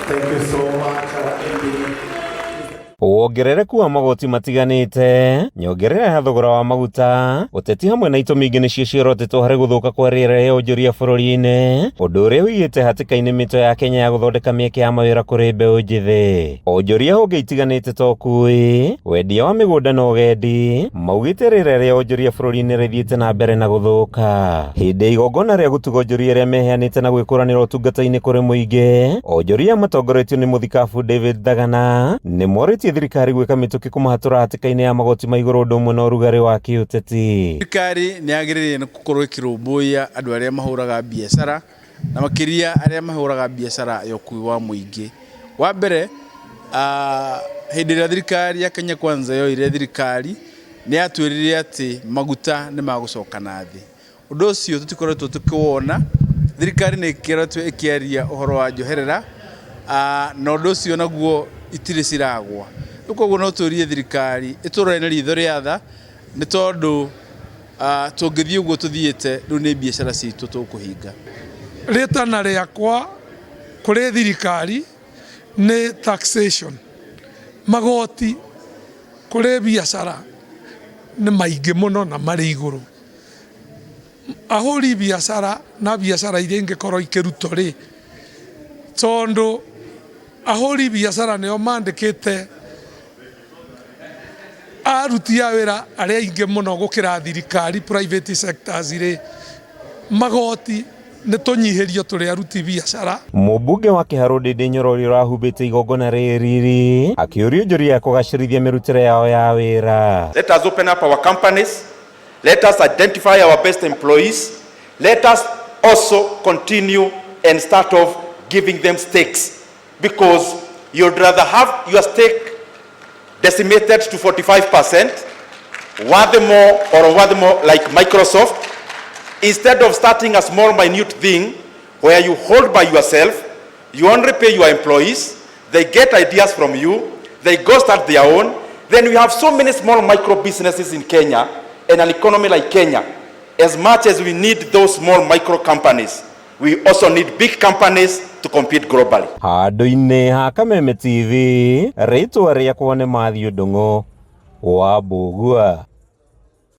Thank you so much, our MD. Wongerereku wa magoti matiganĩte, nyongerera ya thogora wa maguta, ũteti hamwe na itũmi ingĩ nĩcio ciorotetwo harĩ gũthũka kwa rĩera rĩa wonjoria bũrũri-inĩ, ũndũ ũrĩa ũigĩte hatĩka-inĩ mĩto ya Kenya ya gũthondeka mĩeke ya mawĩra kũrĩ mbeũ njĩthĩ. Onjoria honge itiganĩte ta ũkui, wendia wa mĩgũnda na ũgendi, maugĩte rĩera rĩa wonjoria bũrũri-inĩ rĩthiĩte na mbere na gũthũka. Hĩndĩ ya igongona rĩa gũtuga onjoria arĩa meheanĩte na gwĩkũranĩra ũtungata-inĩ kũrĩ mũingĩ, onjoria matongoretio nĩ mũthikabu David Thagana nĩ morĩtie thirikari gwĩka mĩtũkĩ kũmahatũra hatĩka-inĩ ya magoti ma igũrũ ũndũ ũmwe na ũrugarĩ wa kĩũteti. Thirikari nĩ yagĩrĩire nĩ gũkorwo ĩkĩrũmbũiya andũ arĩa mahũraga biacara na makĩria arĩa mahũraga biacara ya ũkui wa mũingĩ. Wa mbere, hĩndĩ ĩrĩa thirikari ya Kenya Kwanza yoire thirikari, nĩ yatwĩrire atĩ maguta nĩ magũcoka na thĩ. Ũndũ ũcio tũtikoretwo tũkĩwona, thirikari nĩ ĩkoretwo ĩkĩaria ũhoro wa njoherera, na ũndũ ũcio naguo itirĩ ciragwa. Rĩu koguo no tũrie thirikari ĩtũrore na ritho rĩa tha, nĩ tondũ tũngĩthiĩ ũguo tũthiĩte rĩu nĩ biacara citũ tũkũhinga. Rĩtana rĩakwa kũrĩ thirikari nĩ taxation, magoti kũrĩ biacara nĩ maingĩ mũno na marĩ igũrũ. Ahũri biacara na biacara iria ingĩkorwo ikĩrutwo rĩ, tondũ ahũri biacara nĩo mandĩkĩte aruti a wĩra arĩa aingĩ mũno gũkĩra thirikari private sectors rĩ, magoti nĩ tũnyihĩrio tũrĩ aruti biacara. Mũmbunge wa Kĩharũ Ndindi Nyoro ũrĩa ũrahumbĩte igongona rĩrĩ riri akĩũrio njũria ya kũgacĩrithia mĩrutĩre yao ya wĩra. Let us open up our companies. Let us identify our best employees. Let us also continue and start off giving them stakes, because you'd rather have your stake decimated to 45%, worth more or worth more like Microsoft, instead of starting a small minute thing where you hold by yourself, you only pay your employees, they get ideas from you, they go start their own. Then we have so many small micro businesses in Kenya, and an economy like Kenya, as much as we need those small micro companies, we also need big companies to compete globally. Handũ-inĩ ha Kameme TV, rĩtwa rĩakwa nĩ Matthew Ndung'u wa Mbũgua.